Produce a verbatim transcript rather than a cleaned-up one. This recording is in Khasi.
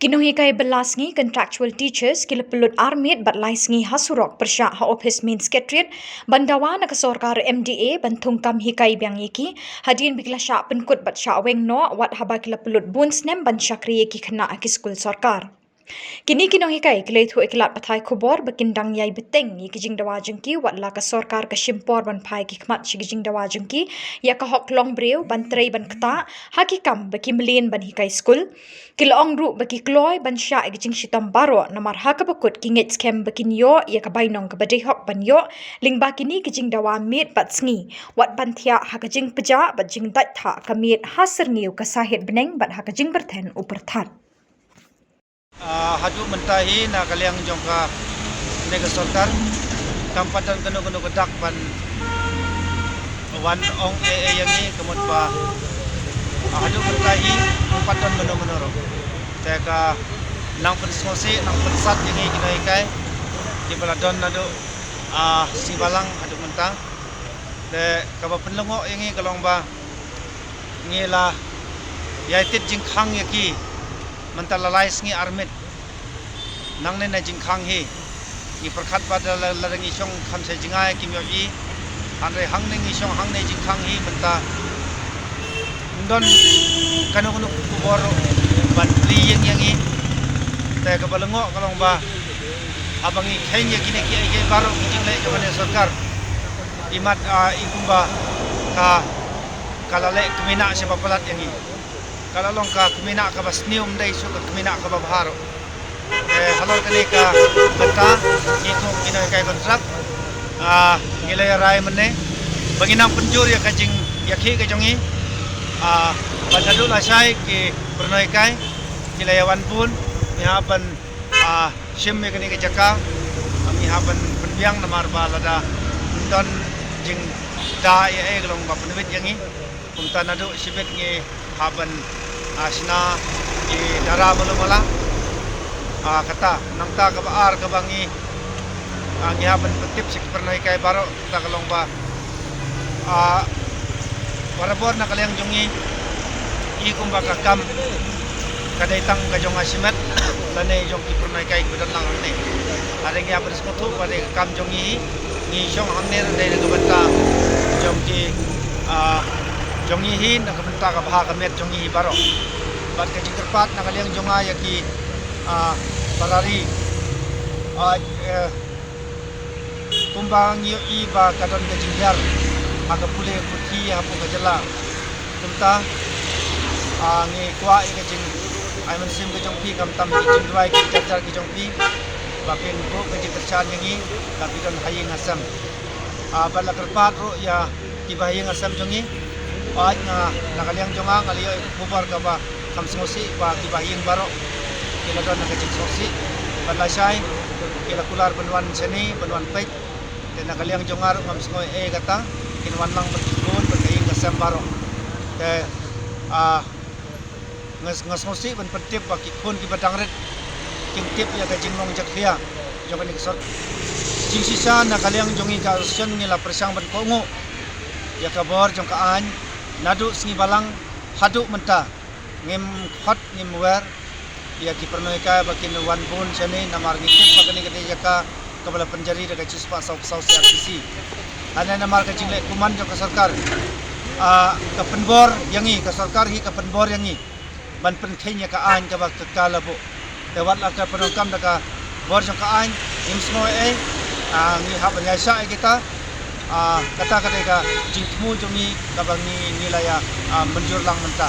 Ki nonghikai bylla sngi, contractual teachers, ki la pynlut armiet bad lai sngi ha surok pyrshah ha ophis Main Secretariat ban dawa na ka sorkar M D A ban thung kam hikai biang ïa ki, hadien ba ki la shah pynkut bad shah weng noh wat haba ki la pynlut bun snem ban shakri ïa ki khynnah ha ki skul sorkar. Kine ki nonghikai ki la ïathuh ïa ki lad pathai khubor ba kin dang ïai bteng ïa ki jingdawa jong ki wat la ka sorkar ka shim por ban phai ki khmat sha ki jingdawa jong ki ïa ka hok long briew ban trei ban ktah ha ki kam ba ki mlien ban hikai skul. Ki la ong ruh ba ki kloi ban shah ïa ki jingshitom baroh namar ha kaba kut ki ngeit skhem ba kin ïoh ïa ka bainong kaba dei hok ban ïoh lyngba kine ki jingdawa miet bad sngi, wat ban thiah ha ka jingpjah bad jingdait thah ka miet ha syrngiew ka sahit bneng bad ha ka jingpyrthen u pyrthat. Ah, haduh mynta hi na ka liang jong kane ka sorkar kam pat don kano kano ka dak ban wan ong ei ei ïa ngi, ka mut ba, ah, haduh mynta hi kam pat don mano mano ruh. Te ka nang pynsngewsih, nang pynsat ïa ngi ki nonghikai kiba la don naduh, ah, sngi balang haduh mynta. Te kaba pynlyngngoh ïa ngi ka long ba ngi la ïai tied jingkhang ïa ki mynta la lai sngi armiet. Nangne na jingkhang hi ngi pyrkhat ba da la, lada ngi shong kham sha jngai kim ïohi. Hynrei hangne ngi shong hangne jingkhang hi mynta ym don kano kano ka khubor ban plie ïeng ïa ngi. Te kaba lyngngoh ka long ba haba ngi kheiñ ïa kine kiei kiei baroh ki jingleh jong kane sorkar, imat, ah, i kumba ka, ka la leh kmie na sha ba palat ïa ngi. Ka la long ka kmie na kaba sniew, ym dei shuh ka kmie na kaba bha ruh. Eh, halor kane ka bynta ngi kum ki nonghikai kontrak, ah, ngi la ïa rai mynne ba ngi nang pynjur ïa ka jingïakhih ka jong ngi. Ah, bad naduh lashai ki pyrnoi kai ki la ïa wan bun, ngi hap ban, ah, shim ïa kane ka jaka, ngi hap ban pynbiang namar ba lada ym don jingda ïa ei ka long ba pynwit ïa ngi. Kumta naduh shibit ngi hap ban, ah, shna ki dara malu mala. Ah, kata, nangta kaba ar kaba ngi, ah, ngi hap ban pyntip sha ki pyrnoi kai baroh, kata ka long ba, ah, barabor na ka liang jong ngi, i kumba ka kam ka dei tang ka jong ka shimet lane jong ki pyrnoi kai kiba don lang hangne. Hynrei ngi hap ban sngewthuh ba dei ka kam jong ngi hi, ngi shong hangne ruh dei na ka bynta jong ki, ah, jong ngi hi, na ka bynta ka bha ka miat jong ngi hi baroh. Bad ka jingkyrpad na ka liang jong nga ïa ki, ah, para ri, ah, eh, kumba ngi ïohi ba ka don ka jinghiar ha ka pule puthi hapoh ka jylla. Kumta, ah, ngi kwah ïa ka jingai mynsiem ka jong phi, khamtam ki jingduwai ki jingjar jar ki jong phi, ba phin buh ka jingkyrshan ïa ngi, ba phi don ha ïing ha sem. Ah, bad la kyrpad ruh ïa kiba ha ïing ha sem jong ngi. Hooid, nga, na ka liang jong nga, nga la ïoh ïa ka khubor kaba kham sngewsih ba kiba ha ïing baroh ki la don na ka jingsngewsih. Bad lashai ki la kular ban wan shane, ban wan peit. Te na ka liang jong nga ruh ngam sngew ei ei kata, kin wan lang bad ki khun bad ka ïing ka sem baroh. Te, ah, nga, nga sngewsih ban pyntip ba ki khun kiba dang rit kin tip ïa ka jinglong jakhlia jong kane ka sorkar. Jingshisha na ka liang jong ngi ka association ngi la pyrshang ban kohnguh ïa ka bor jong ka aiñ naduh sngi balang haduh mynta. Ngim khot ngim wer ïa ki pyrnoi kai ba kin wan bun shane namar ngi tip ba kane ka dei jaka kaba la pynjari da ka shispah saw phew saw C R P C. Hynrei namar ka jingleh kuman jong ka sorkar, ah, ka pynbor ïa ngi, ka sorkar hi ka pynbor ïa ngi ban pynkheiñ ïa ka aiñ kaba ka, ka la buh. Te wat la ka pyndonkam da ka bor jong ka aiñ, ngim sngew ei ei, ah, ngi hap ban ïaishah ïa kita, ah, kata ka dei ka jingthmu jong ngi kaba ngi, ngi la ïa, ah, mynjur lang mynta.